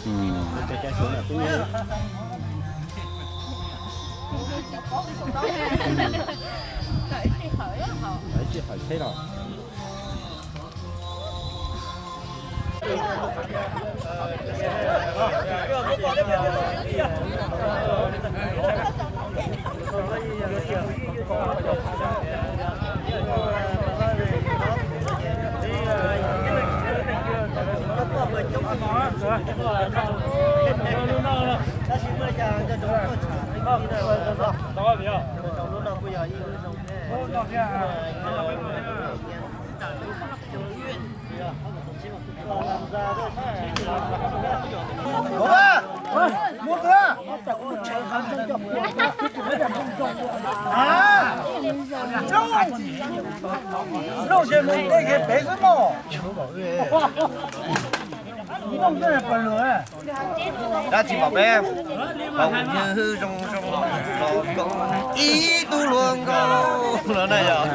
Ib txhij hawm thiab los. Zoo ze mus de kev pem xwb mog. Dab tsi mam peb, hauv nws zoo zoo los kom ib tug hluas nkauj los na yog.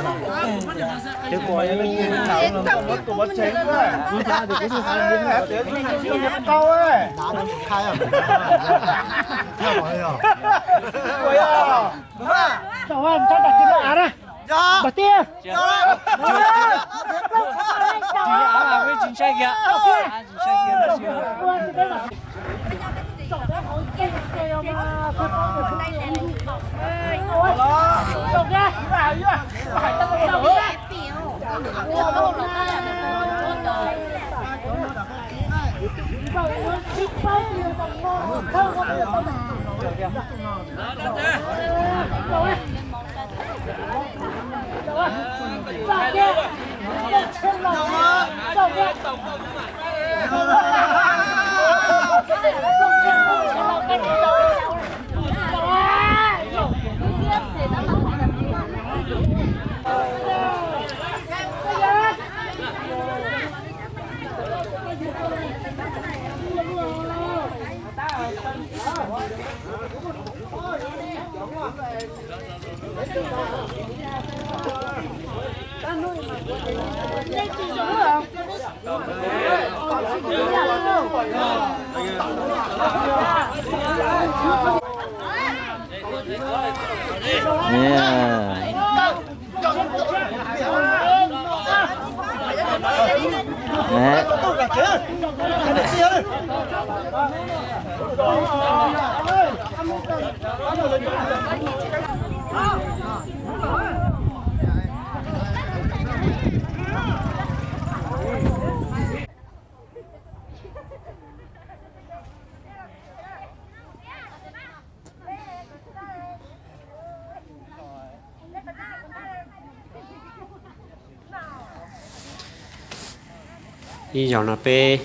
Ib zaug no peb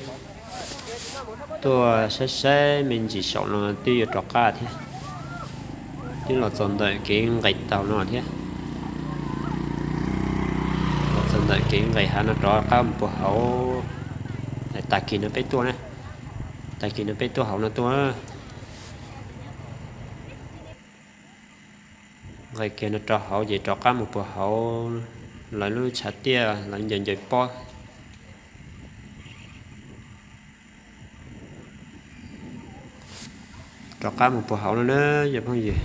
tuaj saib saib me ntsis saum no twb yuav rov qab thiab. Twb los txog ntawm kev nqes taug no thiab. Los txog ntawm kev nqes hav no rov qab mus puag hauv. Tag kis no peb tuaj na. Tag kis no peb tuaj hauv no tuaj. Nqes kiag no rau hauv ces rov qab mus puag hauv lawv lub tshav tiaj lawv ncaws ncaws pob. Rov qab mus puag hauv no na cov phooj ywg.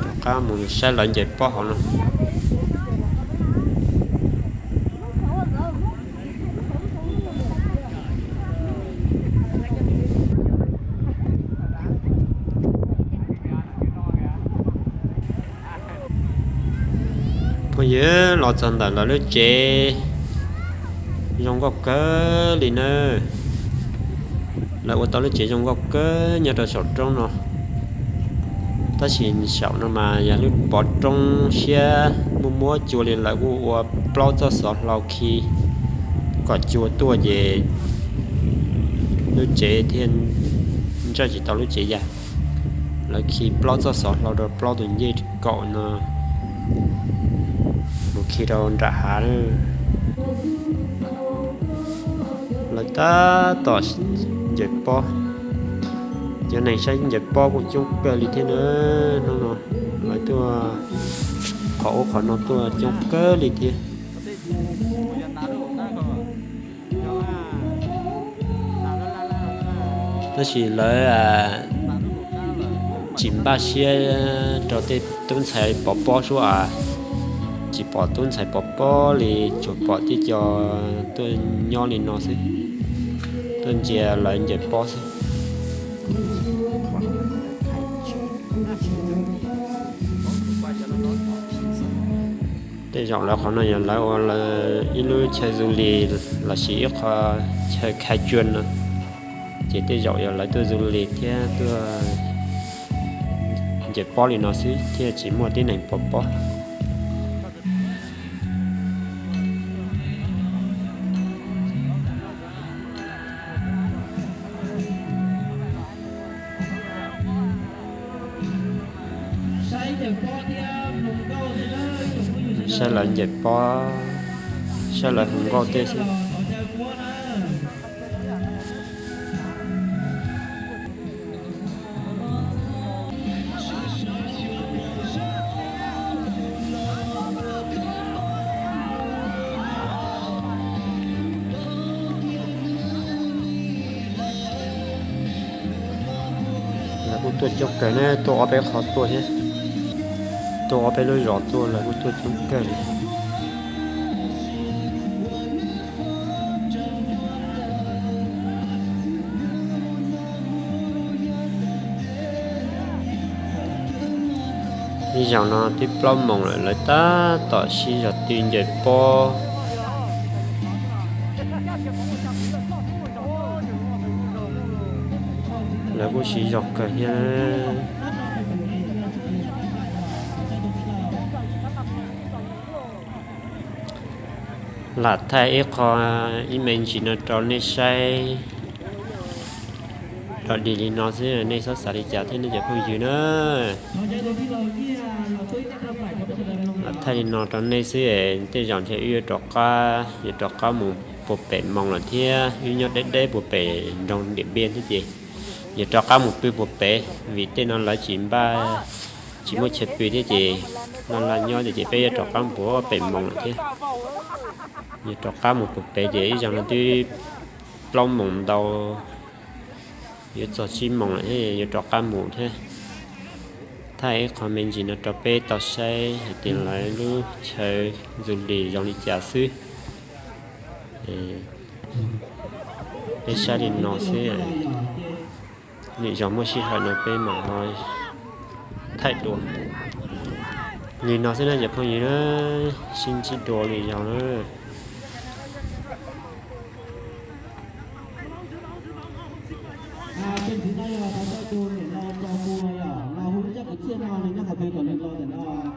Rov qab mus saib lawv ncaws pob hauv no. Phooj ywg, los txog ntawm lawv lub tsev zoo nkauj kawg li na. Lawv ua tau lub tsev zoo nkauj kawg nyob rau saum roob no. Tab sis saum no mas yog lub pov roob siab muaj muab cua li, lawv kuj ua plaub txoj xov hlau khi kom cua tuaj ces lub tsev thiaj ntsawj tsis tau lub tsev yag. Lawv khi plaub txoj xov hlau rau plaub tus ncej kaum no mus khi rau nram hav. Lawv tab tom ncaws pob. Cov neeg saib ncaws pob kuj coob kawg li thiab na. Hnub no lawv tuaj qhov ub qhov no tuaj coob kawg li thiab. Tab sis lawv tsis npaj siab rau tej tub ntxhais pov pob sub as, tsis pom tub ntxhais pov pob li, tsuas pom tej co tuaj nyob li no xwb, tuaj ntsia lawv ncaws pob xwb. Tej zaum lawv qhov no yog lawv ua ib lub chaw du lịch lossis ib qho chaw khai trương no, ces tej zaum yog lawv tuaj du lịch thiab tuaj ncaws pob li no xwb thiaj tsis muaj tib neeg pov pob. Saib lawv ncaws pob, saib lawv hu nkauj tej xwb. Lawv kuj tuaj coob kawg na, tuaj ob peb qhov tuaj thiab, tuaj ob peb lub zos tuaj lawv kuj tuaj coob kawg li. Ib zaug no twb plaub moos lawm, lawv tab tom sib zog twb ncaws pob. Lawv kuj siv zog kawg thiab. Lam thaij ib qho, ib me ntsis no rau nej saib rov dig li no xwb, nej txhob xav li cas thiab nej cov phooj ywg na. Lam thaij li no rau nej xwb, tej zaum ntshe wb yuav rov qab, yuav rov qab mus puag pem moos lawm thiab, wb nyob deb deb puag pem nroog Diam Npiaj thiab ces yuav rov qab mus pw puag pem, vim tej no lawv tsis npaj, tsis muaj chaw pw thiab ces laj laj nyob ces peb yuav rov qab mus puag pem moos lawm thiab. Yuav rov qab mus puag pem ces ib zaug no twb plaub moos ntau, yuav txog tsib moos lawm thiab, yuav rov qab mus thiab. Thaij ib qho me ntsis no rau peb tau saib hais tias lawv lub chaw du lịch zoo li cas xwb. Peb saib li no xwb, lwm zaus muaj sij hawm no peb mam ho thaij dua. Li no xwb na cov phooj ywg na, sib ntsib dua lwm zaus na. Tej ntxiv no yog thov caw tus niam laus tso mus yom, los hu lub caj kwv txhiaj no nws nyob qhov twg kom nws los ntawm no.